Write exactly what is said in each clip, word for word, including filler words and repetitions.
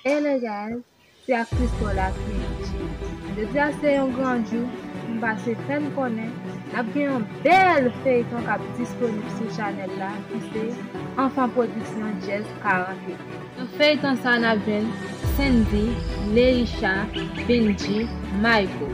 Hello guys, se aktris Paula Kenji. Jodi a se yon gran jou, m pase fè n konnen n ap gen yon bèl feyton k ap disponib sou chanèl la ki se Enfant Production Jazz karant et un. Nan feyton sa n ap jwenn Sandy, Leisha, Benji, Maiko.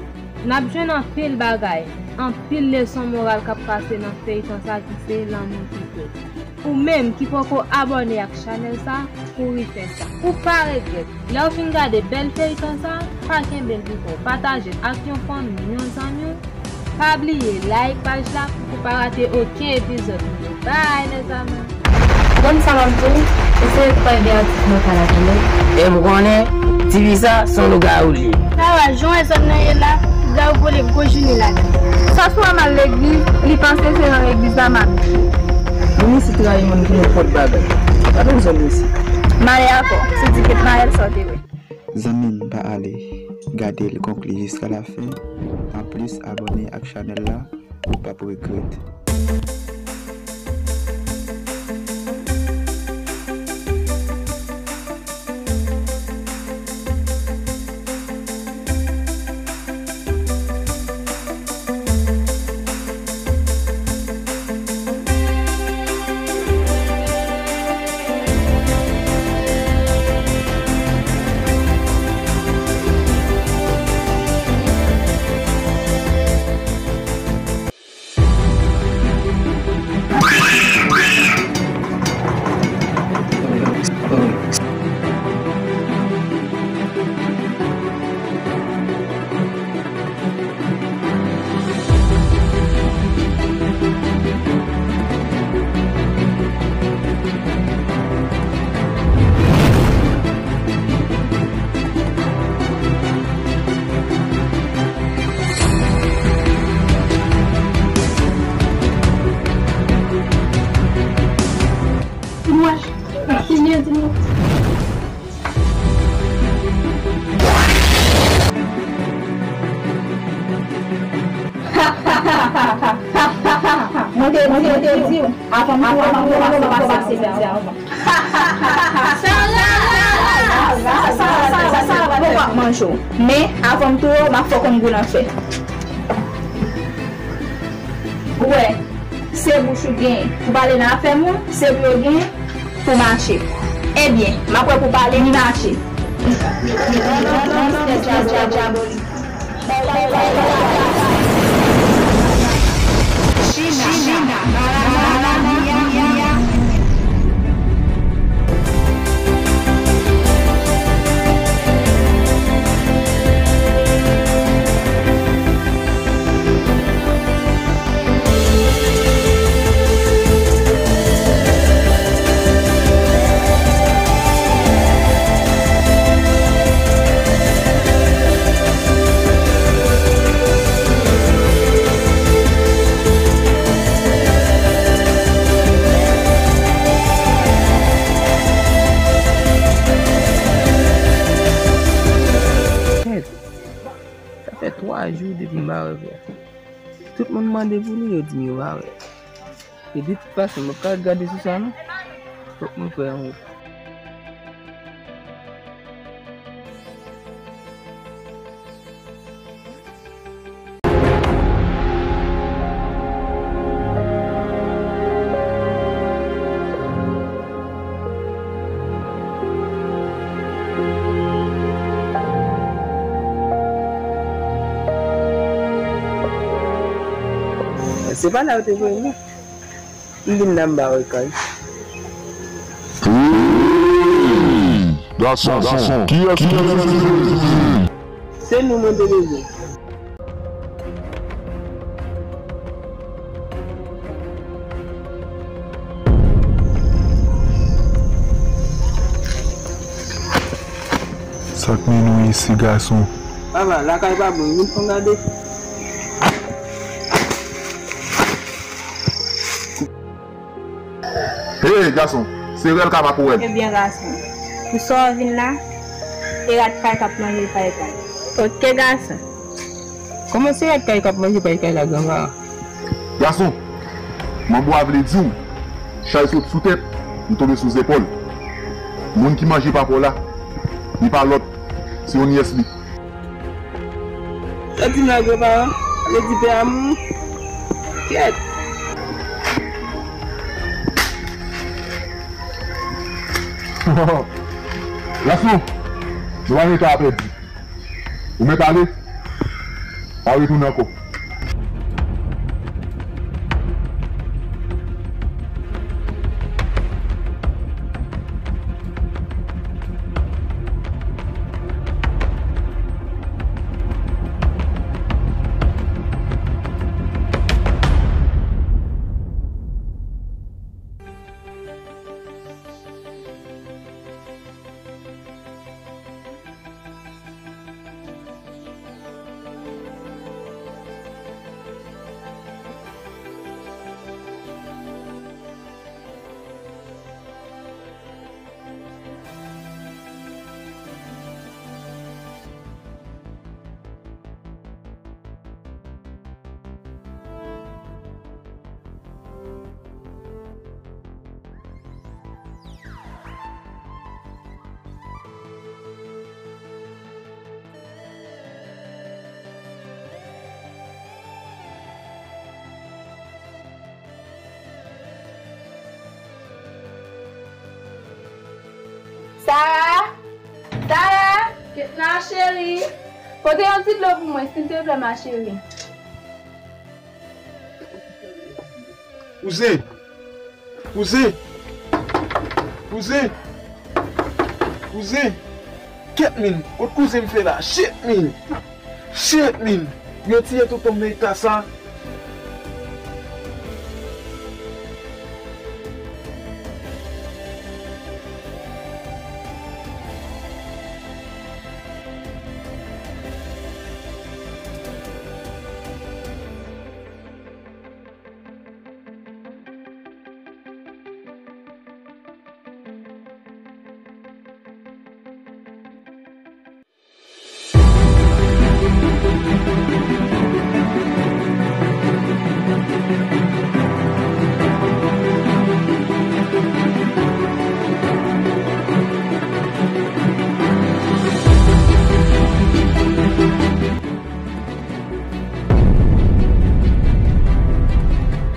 N ap jwenn anpil bagay, anpil leson moral k ap pase nan feyton sa ki se Lanmou ki kout. Ou menm ki poko abòne ak chanèl sa, kouri fè sa. Ou pa regrèt. Lè w fin gade bèl feyton sa, pa kenbe l pou kò w. Pataje l ak yon fanmi, yon zanmi w. Pa bliye like paj la pou w pa rate okenn epizòd nou yo. Bye, mes amours! Ou konn sa m ap di w? Eseye pa vin ak ti mantal la tande. E m konnen, ti fi sa, se yon lougawou li ye. Sa va, jan w wè zòn nan ye la, lougawou vole gwo jounen ladan. Sa sou a m al legliz, li panse se nan legliz la m ap viv. Moun isit rayi moun pou nenpòt bagay. Pa bezwen moun isit. M ale avè w, si Dye vle, Mayèl, sa w te wè. Zanmi m, pa ale. Gade l konkli jiska lafen. Anplis, abòne ak chanèl la, ou p ap regrèt. Di mwen, di mwen. Mwen te, mwen te, mwen te di w, avan m, avan m, avan m, avan m, avan m, avan m. Sa, sa, sa, sa, sa, sa, poko ap manje w. Men, avan m touye w, m ap fè w konn gou lanfè. Ou wè, se bouch ou gen pou pale nan afè moun, se bri ou gen pou mache. Ebyen, m ap wè pou pale ni mache. Sa fè twa jou depi m pa wè frè. Tout moun mande pou li, yo di m yo pa wè. E de tout fason, m ap ka gade sou sa non. Fòk mwen fè yon wout. Se pa la yo te voye m non. M vin la m ba yo kay. Hey! Gason, kiyès ou te bezwen? Se nou mwen te bezwen. Sa k mennen w isi, gason? Papa, lakay pa bon, vin fè w gade. Hey, gason, se rèl ka pa pou rèl. Ebyen, gason, pou sa w vin la, se rat kay k ap manje kay kay. Oke, gason. Kòman se rèl kay k ap manje kay kay la, granma? Gason, manbo a vle di w, chay sot sou tèt, li tonbe sou zepòl. Moun ki manje pa pou w la, Li pa lòt, se yon nyès li. Sa di m la, granparan? Sa vle di pè Amou? Kyèt! Lasso, nou pa gen tan a pèdi. Ou mèt ale, pa retounen ankò. Sara! Sara! Ketna cheri! Pote yon ti dlo pou mwen, silteplè, ma cheri. Kouzen! Kouzen! Kouzen! Kouzen! Kèt min! Kot kouzen m fè la? Shit min! Shit min! Yo tiye tonton m nan eta sa.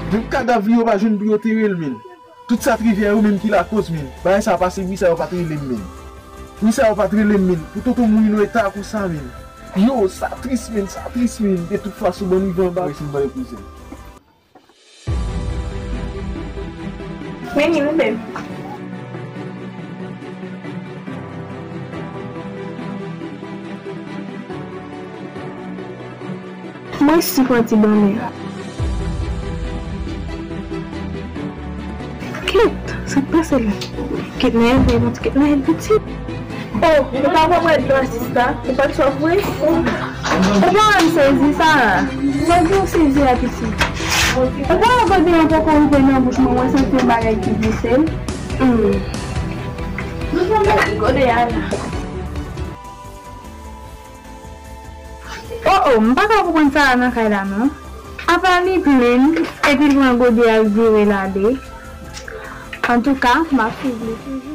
Menm kadav li yo pa jwenn pou yo tere l, men. Tout sa t rive a yo menm ki lakoz, men. Bagay sa pase, wi, sa yo pa t rele m, men. Wi, sa yo pa t rele m, men. Pou tonton mouri nan eta konsa, men. Yo, sa tris, men, sa tris, men. De tout fason, ban m rive anba. Wi, si m pale kouzen. Vini, nou menm. Mwen si pran ti bonè. Kèt, sa k pase la? Kèt nan èd, mwen ti kèt nan èd pitit. Oh, ou pa pran mwen dlo a sista, ou pa t sòf vre? Ou pa wè m sezi sa? Mwen di w sezi a pitit. Ou pa wè gode an poko rive nan bouch mwen, mwen santi yon bagay ki glise. Hmm. Gode a la. Oh, oh, m pa ka konprann Sara nan kay la non. Apa li plenn, epi l pran gode a l vire l ale. Antouka, m ap swiv li toujou.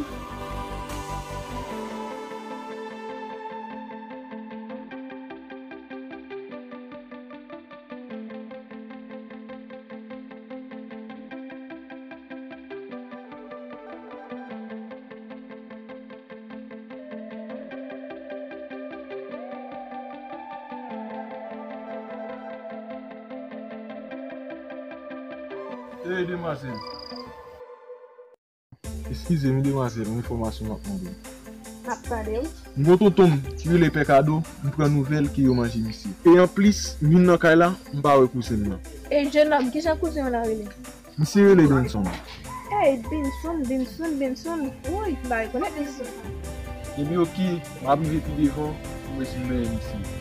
Ey, demwazèl. Eskize m, demwazèl, yon enfòmasyon m ap mande w. M ap tande w. M gon tonton m ki rele Pè Kado, m pran nouvèl ke yo manje misye. E anplis, m vin nan kay la, m pa wè kouzen m nan. E jenòm, kijan kouzen w lan rele? Misye rele Benson. Ey, Benson, Benson, Benson. Woy, m pa rekonèt misye. Ebyen oke, m ap rive pi devan pou m wè si m benyen misye.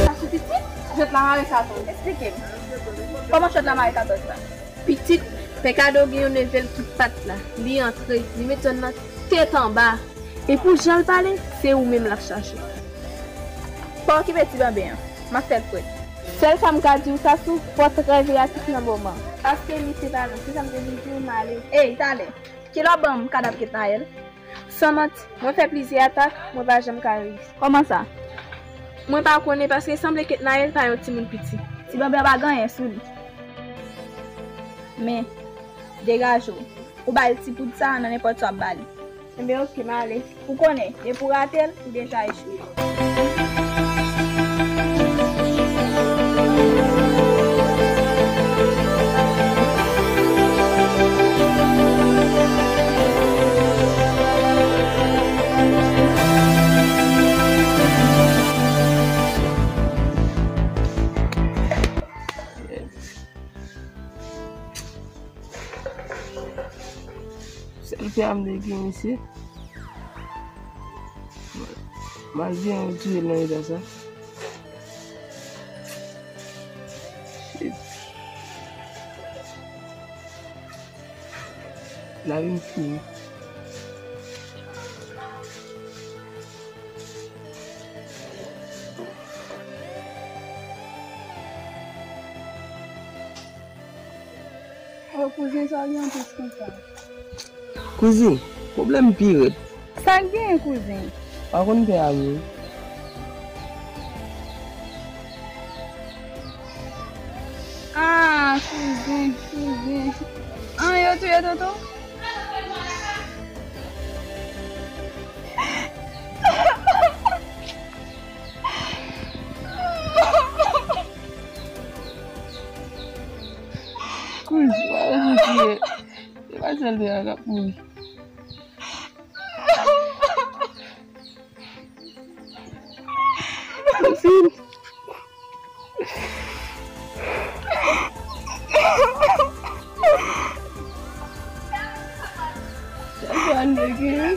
Sa sou pitit? Jwèt la mare katòz. Eksplike m. Kòman jwèt la mare katòz la? Pitit, Pè Kado gen yon nevè l ki pa t la. Li antre, li met zòn nan tèt anba. E pou jan l pale, se ou menm l ap chache. Pa okipe ti banben an. M ap fè l prèt. Sèl sa m ka di w, Sasou, fò w trè veyatif nan moman. Paske misye pa la. Se sa m te vin di w, m ale. Ey, talè. Kilè w ban m kadap Ketnayèl? San manti, mwen fè plizyè atak, mwen pa janm ka reyisi. Kòman sa? Mwen pa konnen paske sanble Ketnayèl pa yon timoun piti. Ti banben an pa gen anyen sou li. Men, degaje w. Ou ba l ti poud sa a nan nenpòt sa w ap ba li. Enben, oke, m ale. Ou konnen, depi w rate l, ou deja echwe. Sèl fè a m te gen, mesye. Malgre yo touye l nan eta sa. Shit. Lavi m fini. O, kouzen, sa w gen anplis konsa? Kouzin, pwoblèm pi rèd. Sa k genyen, kouzen? Pa konn pè a vre. Ah, kouzen, kouzen. Ah, yo touye tonton? Kouz, pa reflechi. Se pa sèl pè a k ap mouri. Kouzin. Sa pral nègre.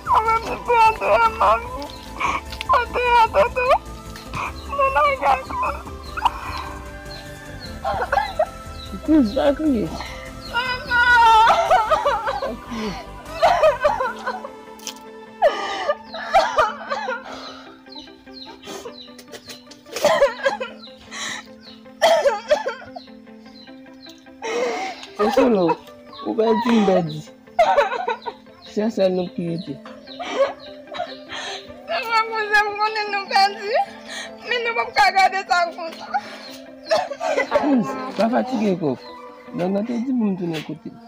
Mwen menm, se pou antre a mami. Antre a tonton. Mwen nan gago. Kouz, pa kriye. Papa! Pa kriye. Sosolo, ou pèdi, m pèdi. Se sèl nou ki rete. Se vre, kouzen, m konnen nou pèdi, men nou p ap ka gade sa konsa. Kouz, pa fatige kò w. Nèg lan te di pou m tounen kote l.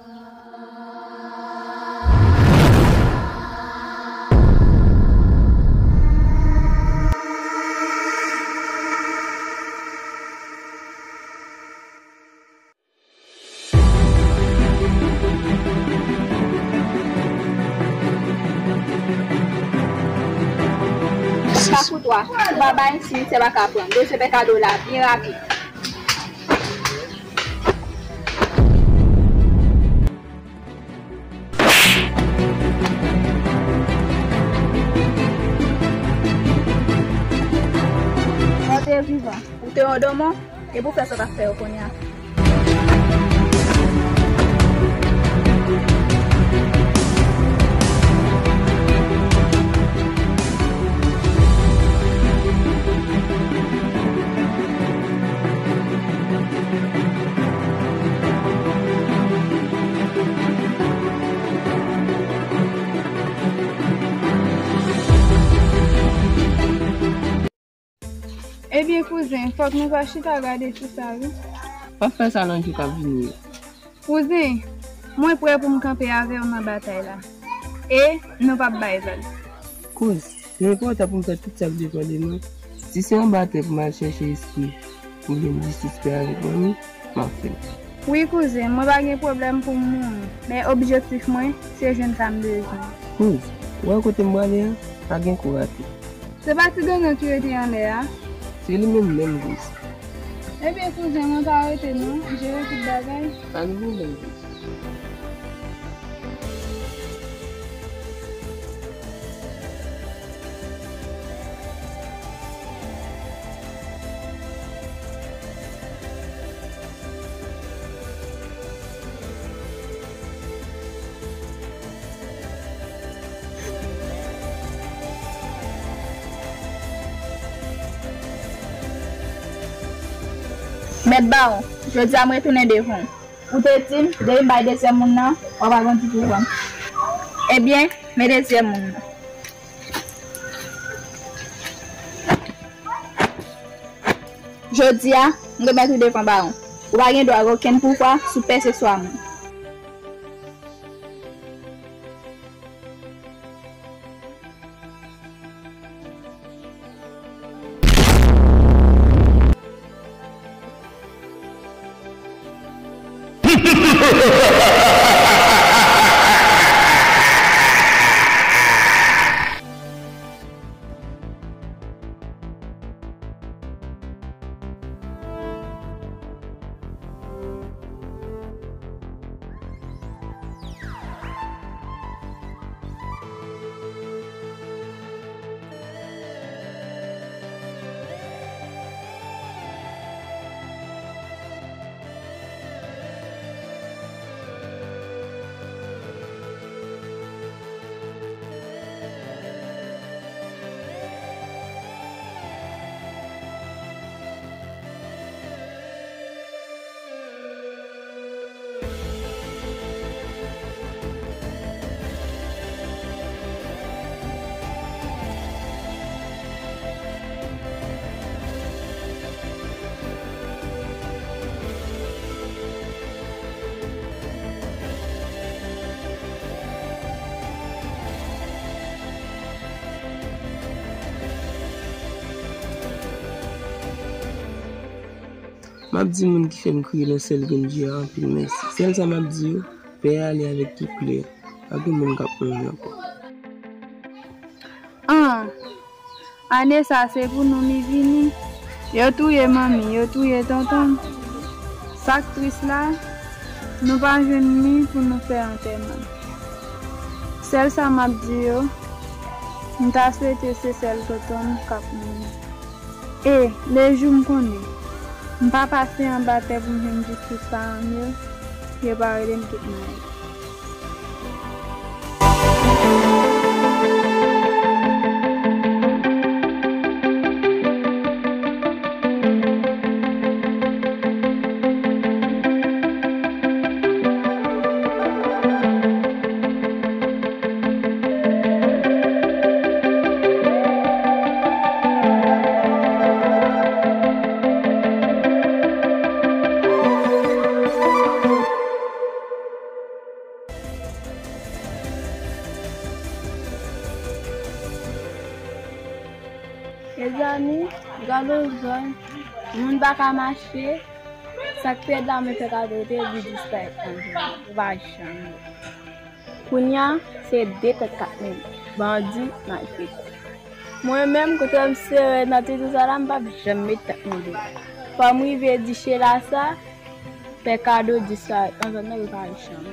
Kafou twa, si w pa bay, simityè pa ka pran. Bezwen pè Kado la, byen rapid. Ou te vivan, ou te yon dòmon, e pou fè sa w t ap fè yo kounye a. Ebyen, kouzen, fòk nou pa chita gade sou sa, wi. W ap fè sa nan jou k ap vini yo. Kouzen, mwen prè pou m kanpe avè w nan batay la. E nou p ap bay vag. Kouz, li enpòtan pou m fè tout sa k depann de mwen. Si se anba tè pou m al chèche espri pou m jwenn jistis pè avèk manmi, m ap fè l. Wi, kouzen, mwen pa gen pwoblèm pou m mouri, men objektif mwen, se jwenn sa m bezwen. Kouz, ou wè kote m prale a, pa gen kou rate. Se pa ti gangan ki rete anlè a? Se li menm menm, Kouz. Ebyen, kouzen, mwen pa rete non, jere tout bagay. Pa gen pwoblèm, Kouz. Mèt Bawon, jodi a m retounen devan w. Ou te di m, depi m bay dezyèm moun nan, w ap agrandi pouvwa m. Ebyen, men dezyèm moun nan. Jodi a, m remèt ou devan Bawon. Ou pa gen dwa gen okenn pouvwa sou pèseswa moun. M ap di moun ki fè m kriye nan sèl grenn je a anpil mèsi. Sèl sa m ap di yo, pè a ale avèk tout klè. Pa gen moun k ap renmen ankò. An, ane sa se pou nou mi vini. Yo touye manmi, yo touye tonton m. Sa k tris la, nou pa jwenn mi pou nou fè antèman. Sèl sa m ap di yo, m ta swete se sèl tonton m k ap mouri. E, lejou m konnen m pa pase anba tè pou m jwenn jistis paran m yo, yo pa rele m tout mwen. Mezanmi, gade yon zòn, moun pa ka mache, sa k te dam fè kado te di disparèt nan zòn, ou pa janm wè. Kounye a, se de tèt k ap mennen, bandi, malfektè. Mwen menm, kote m sere nan ti tou sa la, m p ap janm met tèt mwen deyò. Fò m rive di Chela sa, fè kado disparèt nan zòn nan, yo pa janm.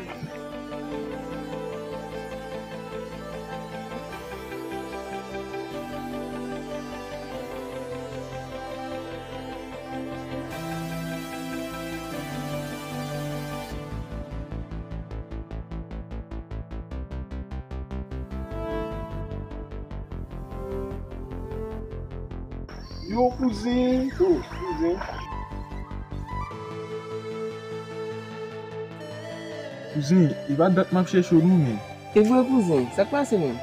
Yo, kouzen! Yo, kouzen! Kouzen, e pa dat m ap chèche w non, men. E vre, kouzen, sa k pase menm?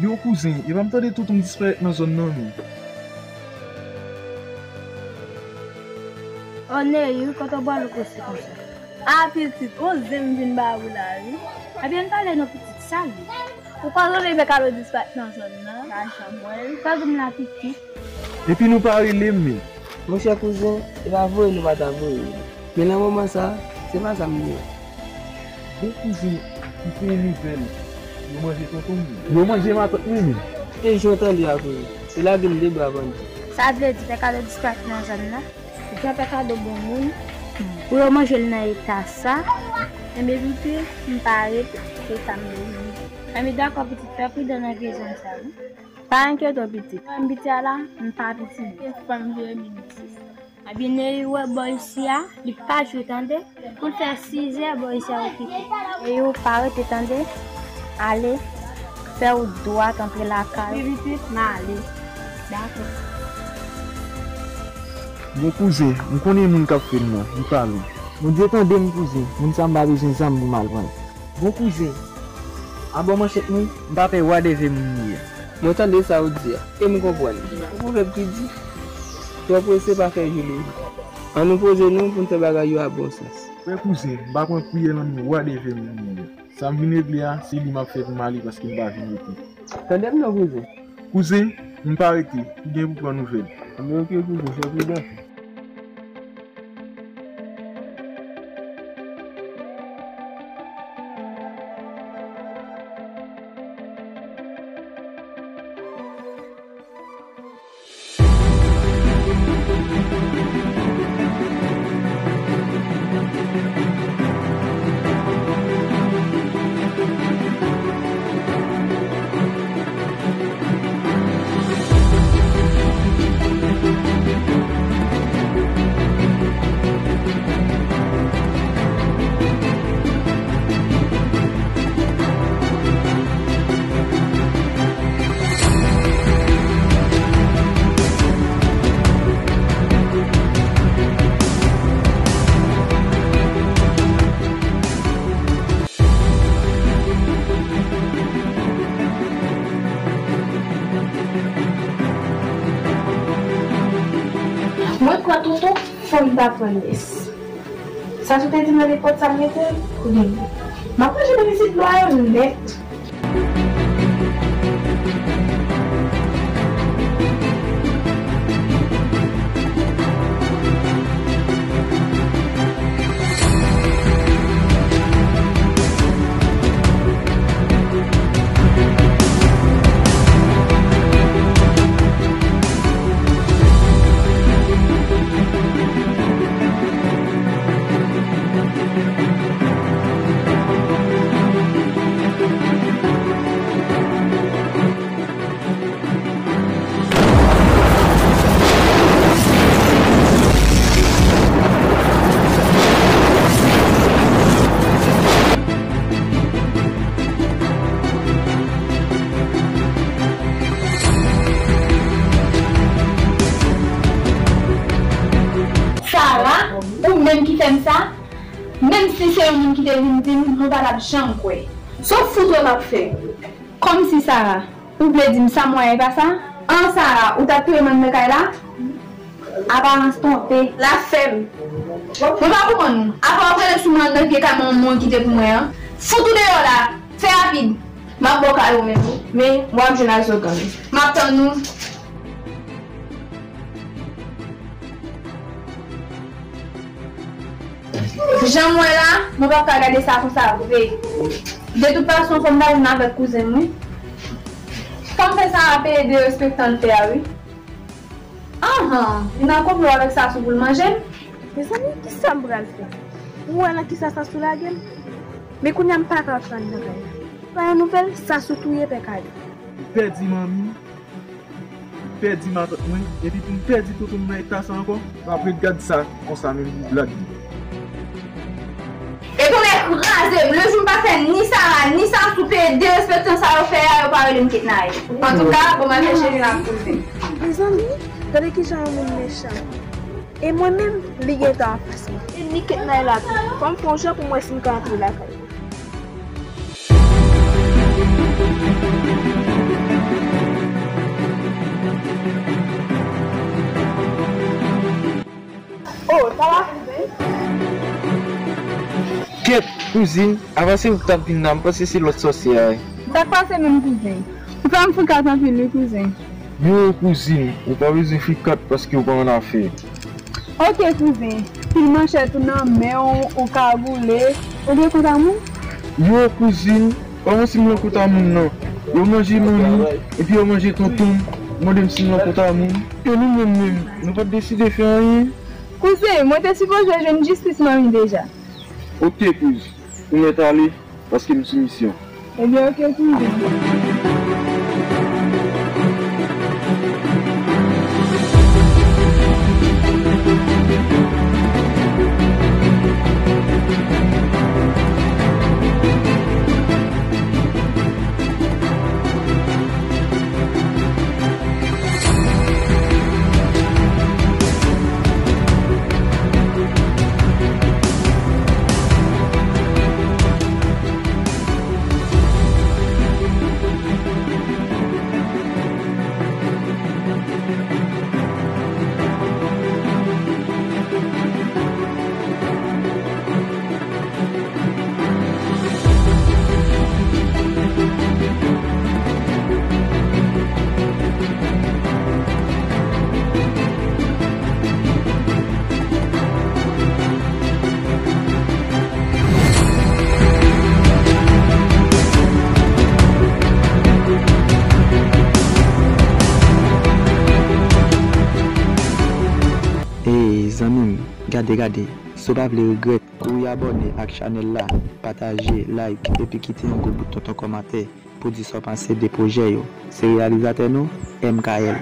Yo, kouzen, e pa m tande tonton m disparèt nan zòn nan, men. O Neyou, kote w pral ou kosi konsa? A, pitit, yon zen m vin ba ou la, wi. Ebyen, n pale non, pitit, sa li. Ou kwè Zole fè kado disparèt nan zòn nan? Pa janm wè l. Sa w di m la, pitit? Epi nou pa rele m, men. Monchè kouzen, e pa voye nou pa ta voye l. Men nan moman sa, se pa sa m gen. Bon kouzen, m fè yon nouvèl. Yo manje tonton m. Yo manje matant mwen, men. E jan w tande a, kouzen. Se lage m de bra bandi. Sa vle di fè kado disparèt nan zòn nan? Ou pran fè kado bon moun pou yo manje l nan eta sa? Enben pitit, m pa rete, se sa m bezwen di. Enben dakò pitit, fè pridan nan vye zòn sa wi. Pa enkyete w pitit. Fanm piti a la, m pa piti. Se fanm vye minis. Enben Neyou wè bò isi a, li pa jwe tande. Pou l fè sizè bò isi a okipe. Neyou pa rete tande. Ale, fè wout dwat antre lakay ou. Wi pitit, m ale. Dakò. Bon kouzen, m konnen moun k ap fè m nan, li pa lwen. Bondye tande m kouzen, moun sa m pa bezwen zam pou m al pran l. Bon kouzen, a bò manchèt mwen, m pa pè wa dèyè moun li a. Mwen tande sa ou di a, e m konprann. Ou gon vèb ki di, twò prese pa fè jele. Ann nou poze nou pou n fè bagay yo a bon sans. Frè kouzen, m pa pran kwiyè nan men wa dèyè moun li a. Sa m vin regle a, se li m ap fè pou m ale paske m pa vin rete. Tande m non kouzen. Kouzen, m pa rete, ou gen pou pran nouvèl. Ebyen oke kouzen, fè pridan. Mwen kwè tonton fò m ta pran nyès. Sa sou te di nan nenpòt sa m mete l, kounye a. M ap manje benefis lwa yo nèt. Sara, ou menm ki fè m sa? Menm si se yon moun ki te vin di m, mwen pa t ap janm kwè. Se fout w m ap fè. Kòmsi Sara, ou vle di m sa mwayen pa sa? An Sara, ou t ap touye m anndan kay la? Aparans twonpe. La fè m. Mwen pa konprann ou. Apa w prale sou mwen anndan vye kay mwen mwen kite pou mwen an? Fout ou deyò la. Fè rapid. M ap ba w kado menm wi. Men, w ap jwenn ak zòt kanmenm. M ap tann ou. Jan m wè la, mwen p ap ka gade sa konsa vre. De tout fason, fò m ta vin avèk kouzen m wi. Fò m fè Sara peye derespektan l fè a wi. Anhan, li nan konplo avèk Sasou pou l manje m. Mezanmi, kisa m pral fè? Ou wè nan kisa Sasou lage m? Men kounye a m pa ka antre anndan kay la. Pa yon nouvèl, Sasou touye Pè Kado. Li pèdi manmi. Pèdi matant mwen, epi pou m pèdi tonton m nan eta sa ankò, m ap ret gad sa konsa menm pou blag li. E tonnè kraze m, lejou m pa fè ni Sara, ni Sasou peye derespektan sa yo fè a, yo pa rele m Ketnay. Antouka, bon maten cheri, n ap koze. Mezanmi, gade kijan yon moun mechan. E mwen menm, li gentan anfas mwen. E ni Ketnay la tou. Fò m fè yon jan pou m wè si m ka antre lakay li. Oh, sa va, kouzen? Kèt, kouzin, avanse ou t ap vin la, m panse se lòt sòsyè a. Sa k pase menm, kouzen? Ou fè m frikat anpil wi, kouzen. Yo, kouzin, ou pa bezwen frikat paske ou pa annafè. Oke, kouzen. Pil manchèt ou nan men w, ou kagoule. Ou gen kont a moun? Yo, kouzin, pa wè si m nan kont a moun nan. Yo manje manmi, epi yo manje tonton m, mande m si m nan kont a moun. E nou menm menm, nou pa t deside fè anyen? Kouzen, mwen te sipoze jwenn jistis manmi deja. Oke, kouz, ou mèt ale. Paske m sou misyon. Ebyen, oke, kouzen. Te gade, si w pa vle regrèt, kouri abòne ak chanèl la, pataje, like, epi kite yon gwo bout tonton kòmantè pou di sa w panse de pwojè yo. Se reyalizatè nou, M K L.